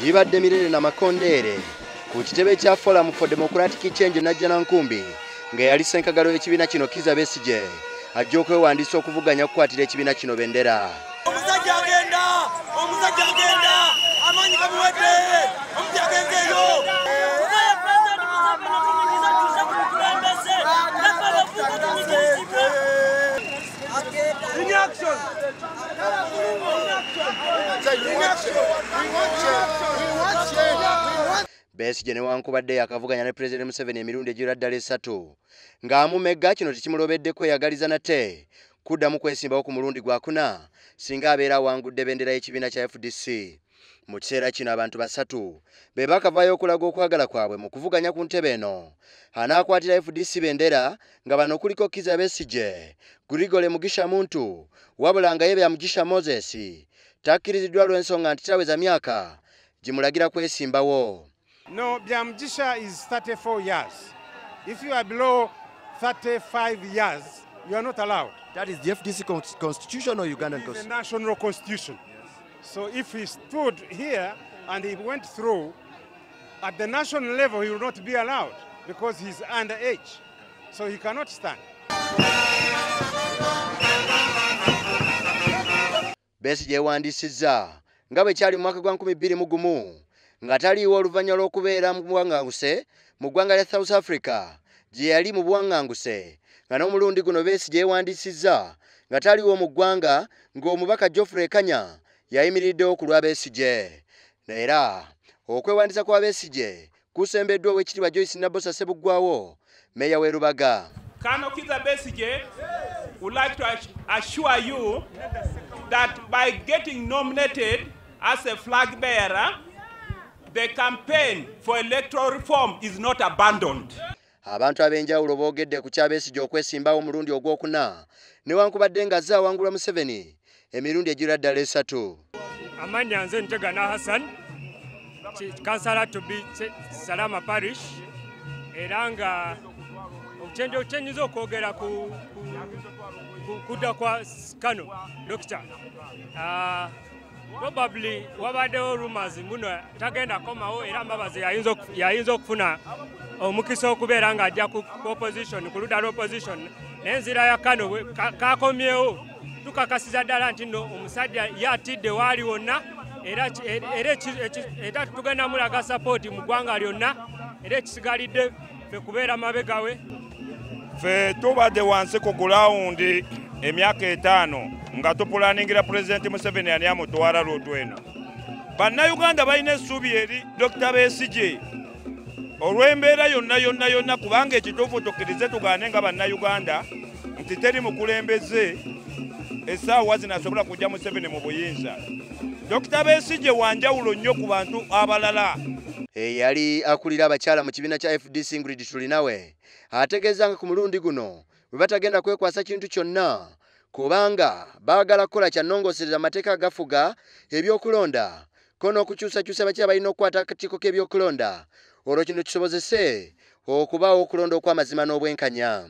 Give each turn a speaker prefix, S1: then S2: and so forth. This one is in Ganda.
S1: Gibadde mirere na makondeere ku kitebe kya Forum for Democratic Change Najjanankumbi nga yali ssenkagalo w'ekibiina kino Kizza Besigye ajja okwewandiisa okuvuganya okukwatira ekibiina kino bendera.
S2: Omusajja agenda, omusajja agenda, amaanyi gamuwedde, omusajja agenzeeyo.
S1: Besigye newankubadde yakavuganya ne Pulezidenti Museveni emirundi egiwera ddala esatu ng'amumegga kino tekimulobedde kweyagaliza nate kuddamu kwesimbawo ku mulundi gwakuna singa abeera awangudde bendera y'ekibiina kya FDC. Mu kiseera kino abantu basatu be bakavaayo okulaga okwagala kwabwe mu kuvuganya ku ntebe eno. Anaakwatira FDC bendera nga bano kuliko Kizza Besigye, Gregory Mugisha Muntu, wabula nga ye Byamugisha Moses takkiriziddwa lw'ensonga nti taweza myaka gimulagira kwesimbawo.
S3: No, Byamugisha is 34 years. If you are below 35 years, you are not allowed.
S4: That is the FDC constitution or Ugandan constitution?
S3: The national constitution. Yes. So if he stood here and he went through, at the national level he will not be allowed because he's underage. So he cannot stand.
S1: Besigye yeewandiisizza nga bwe kyali mu mwaka gwa 2001 nga taliiwo oluvannyuma lw'okubeera mu buwanganguse mu ggwanga lya South Africa gye yali mu buwanganguse nga n'omulundi guno Besigye yeewandiisizza nga taliiwo mu ggwanga ng'omubaka Geoffrey Kanya yayimiriddewo ku lwa Besigye. Era okwewandiisa kwa Besigye kusembeddwa Oweekitiibwa Joyce Nabosa Ssebuggwawo, meeya w'e Rubaga.
S5: Colonel Kizza Besigye would like to assure you that by getting nominated as a flag bearer, the campaign for electoral reform is not abandoned.
S1: Abantu ab'enjawulo boogedde ku kya Besigye okwesimbawo omulundi ogwokuna newankubadde nga azze awangulwa Museveni emirundi egiwera ddala esatu.
S6: Amannya nze Ntegana Hassan, kansala to be Salama Parish, era nga kyenyinza okwogera ku kudda kwa Kano Dokita. Probably wabaddewo rumors muno tagenda komawo era Mbabazi yayinza okufuna omukisa okubeera ng'ajja ku opposition, ku ludda lw'opposition, n'enzira ya Kano kakomyewo tukakasiza ddala nti nno omusajja yatidde waali wonna era tugenda mulaga support mu ggwanga lyonna era ekisigalidde ffe kubeera mabega we.
S7: Ffe tubadde wansi ku gulawundi emyaka etaano nga tupulaningira Pulezidenti Museveni ani amutwala lwotu eno. Bannayuganda balina essuubi eri Dr. Besigye olw'embeera yonna yonna yonna, kubanga ekituufu tukkirize tugaane nga bannayuganda nti teri mukulembeze essaawa zino asobola kujja Museveni mu buyinza. Dr. Besigye wanjawulo nnyo ku bantu abalala.
S1: Eyali akulira abakyala mu kibiina kya FDC Ingrid Tulinawe ategeeza nga ku mulundi guno bwe batagenda kwekwasa kintu kyonna kubanga baagala kukola kya nnongoosereza amateeka agafuga ebyokulonda ko n'okukyusakyusa abakyala balina okukwata akakiiko k'ebyokulonda olwo kino kisobozese okubaawo okulonda okw'amazima n'obwenkanya.